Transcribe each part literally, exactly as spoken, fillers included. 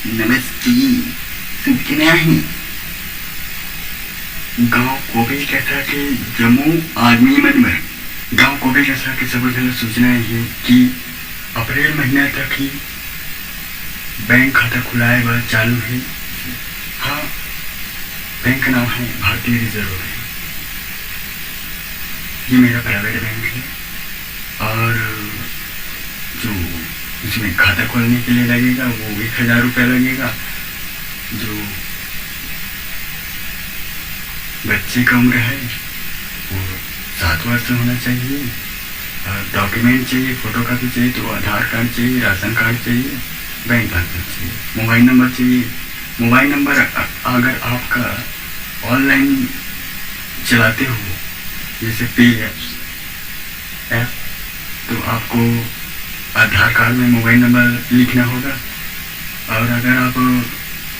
नमस्ते। सूचना हे गांव कोबे कसा के जम्मो आदमी मन बर। गांव कोबे कसा के सबो झन ल सूचना हे कि अप्रैल महीना तक ही बैंक खाता खुलाए बर चालू हे। हाँ, बैंक का नाम है भारतीय रिजर्व बैंक। ये मेरा प्राइवेट बैंक है। और जो इसमें खाता खोलने के लिए लगेगा वो एक हज़ार रुपया लगेगा। जो बच्चे का उम्र है वो सात वर्ष होना चाहिए। और डॉक्यूमेंट चाहिए, फोटोकॉपी चाहिए, तो आधार कार्ड चाहिए, राशन कार्ड चाहिए, बैंक पासबुक चाहिए, मोबाइल नंबर चाहिए। मोबाइल नंबर अ-, अगर आपका ऑनलाइन चलाते हो, जैसे पे ऐप्स, ऐप, तो आपको आधार कार्ड में मोबाइल नंबर लिखना होगा। और अगर आप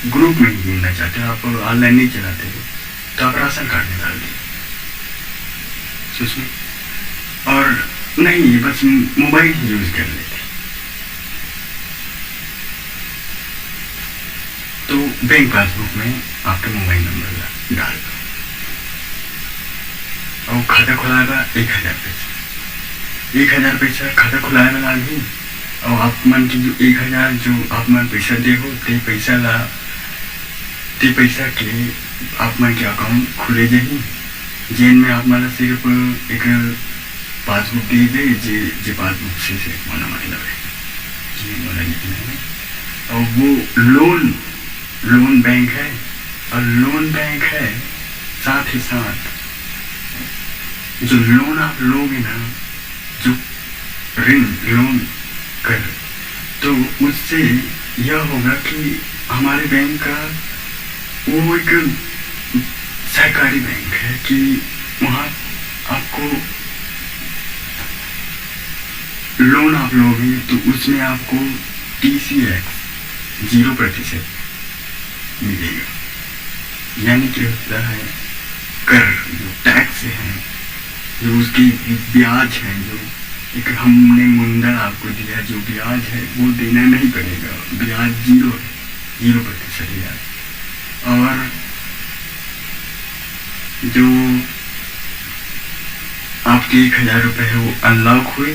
ग्रुप में नहीं जुड़ना चाहते हो, आप ऑनलाइन नहीं चलाते हो, तो आप राशन कार्ड में डाल दीजिए उसमें। और नहीं, बस मोबाइल ही यूज़ कर लेते, तो बैंक पासबुक में आपके मोबाइल नंबर डाल दो। और खाता खुलाए बर एक हज़ार पैसा, एक हज़ार पैसा खाता खुलाए बर लागही। और आप मन के जो एक हज़ार जो आप मन पैसा दे हो, ते पैसा ला, ते पैसा के आप मन के अकाउंट खुले जाही, जेन में आप मन ला सिर्फ एक पासबुक दे दे, जे, जे पासबुक से सिर्फ मोला मतलब है, जे मोला लिखना है। और वो लोन, लोन बैंक है, और लोन बैंक है, साथ ही साथ जो लोन आप लोगे ना, जो ऋण, लोन कर, तो उससे यह होगा कि हमारे बैंक का वो एक सहकारी बैंक है कि वहाँ आपको लोन आप लोगे तो उसमें आपको टी सी एक्स ज़ीरो प्रतिशत मिलेगा। यानी कि होता है कर, जो टैक्स है, जो उसकी ब्याज है, जो एक हमने मुंदर आपको दिया, जो ब्याज है वो देना नहीं पड़ेगा, ब्याज ज़ीरो है, ज़ीरो प्रतिशत ब्याज। और जो आपके एक हज़ार रुपये है वो अनलॉक हुए,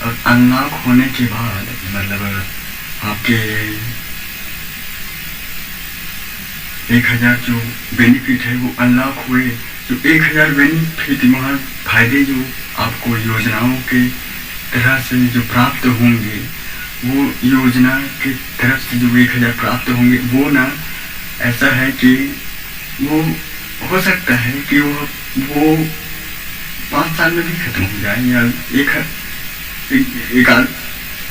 और अनलॉक होने के बाद मतलब आपके एक हज़ार जो बेनिफिट है वो अनलॉक हुए, जो एक हज़ार बेनिफिट वहाँ फायदे जो आपको योजनाओं के तरह से जो प्राप्त होंगे, वो योजना के तरफ से जो एक हज़ार प्राप्त होंगे, वो ना ऐसा है कि वो हो सकता है कि वो, वो पाँच साल में भी खत्म हो जाए या एक, एक, एक आध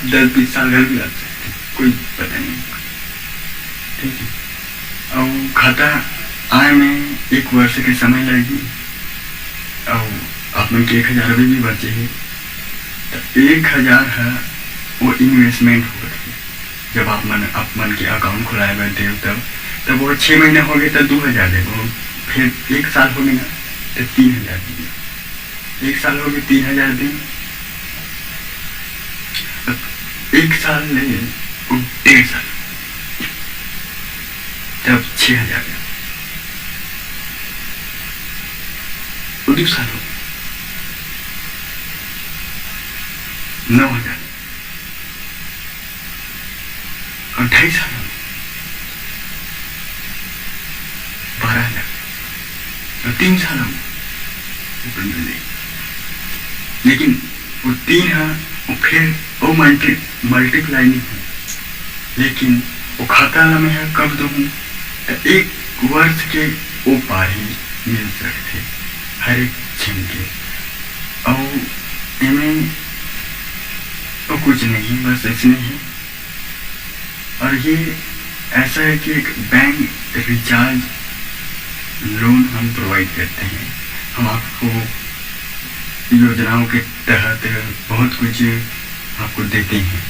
दस बीस साल घर भी लग सकते हैं, कोई पता नहीं। ठीक है, और खाता आए में एक वर्ष के समय लगही, और आप मन के एक हज़ार अभी भी बचे हे, तो एक हज़ार है वो इन्वेस्टमेंट होगा। जब आप मन, आप मन के अकाउंट खुलाए बर देव तब, तब वो छः महीना हो गए तो दो हज़ार देव, फिर एक साल हो गए ना तो तीन हज़ार देव, एक साल हो गए तीन हज़ार देव, एक साल ले वो डेढ़ साल, तब छः हज़ार देव, वो दो साल हो गए नौ हज़ार। और ढाई साल हो, बारह हज़ार। और तीन साल हो, लेकिन वो तीन है, वो फिर वो मल्टी मल्टीप्लाई नहीं हो, लेकिन वो खाता ला मैं कब दूँ, तो एक वर्ष के वो पार ही मिल सकते हर एक झन के। और एमे वो कुछ नहीं, बस इसने ही। और ये ऐसा है कि एक बैंक रिचार्ज लोन हम प्रोवाइड करते हैं। हम आपको योजनाओं के तहत बहुत कुछ आपको देते हैं,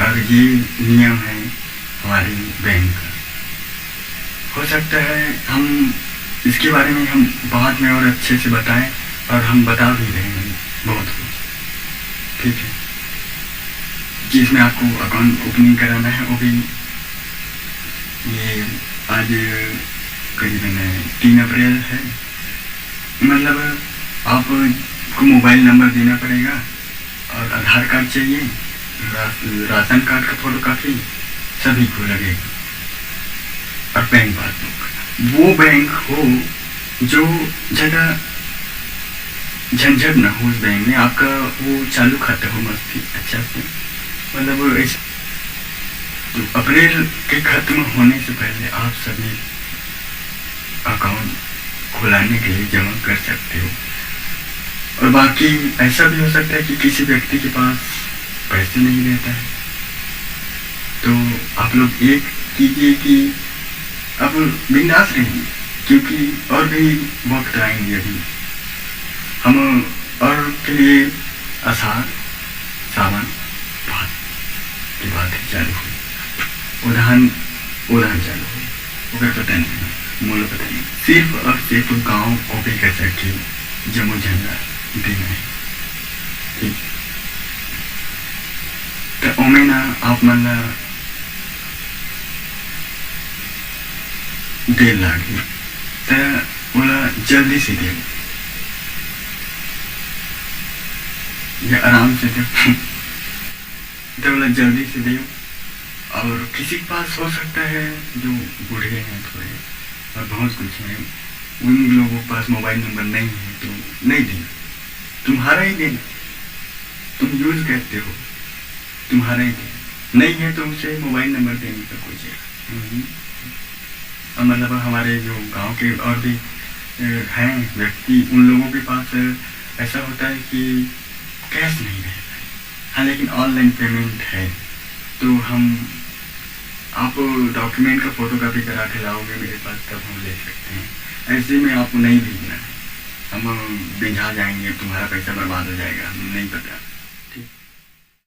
और ये नियम है हमारे बैंक का। हो सकता है हम इसके बारे में हम बाद में और अच्छे से बताएं, और हम बता भी रहे हैं बहुत कुछ। ठीक है, जिसमें आपको अकाउंट ओपनिंग कराना है, वो भी ये आज करीबन तीन अप्रैल है। मतलब, आपको मोबाइल नंबर देना पड़ेगा और आधार कार्ड चाहिए, रा-, राशन कार्ड का फोटो कॉपी सभी को लगेगा, और बैंक पासबुक। वो बैंक हो जो ज़्यादा झंझट ना हो उस बैंक में, आपका वो चालू खाता हो मस्त ही अच्छा से। मतलब, इस तो अप्रैल के खत्म होने से पहले आप सभी अकाउंट खुलाने के लिए जमा कर सकते हो। और बाकी ऐसा भी हो सकता है कि किसी व्यक्ति के पास पैसे नहीं रहता है, तो आप लोग ये कीजिए कि आप बिंदास रहिए, क्योंकि और भी वक्त आएंगे। अभी हम और के लिए आषाढ़, सावन, भादो के बाद ही चालू हुई। उधान, उधान चालू हुई। ओकर पता नहीं, मोला पता नहीं। सिर्फ और सिर्फ गांव ओपे कर सके, जम्मो झन ला देना है। ठीक। त ओमे ना आप मन ला देर लागही, त ओला जल्दी से देव या आराम से देव। त ओला जल्दी से देव। और किसी के पास हो सकता है जो बूढ़े हैं थोड़े और बहुत कुछ हैं, उन लोगों के पास मोबाइल नंबर नहीं है तो नहीं देना, तुम्हारा ही देना, तुम यूज़ करते हो, तुम्हारा ही देना, नहीं है तो उसे मोबाइल नंबर देने का कोई जरूरत नहीं। अब मतलब हमारे जो गांव के और भी अ, हैं व्यक्ति, उन लोगों के पास अ, ऐसा होता है कि कैश नहीं रहता है, हाँ, लेकिन ऑनलाइन पेमेंट है, तो हम, आप डॉक्यूमेंट का फोटो कॉपी करा के लाओगे मेरे पास, तब हम ले सकते हैं। ऐसे में आपको नहीं भेजना है, हम बिंझा जाएंगे, तुम्हारा पैसा बर्बाद हो जाएगा, हमें नहीं पता।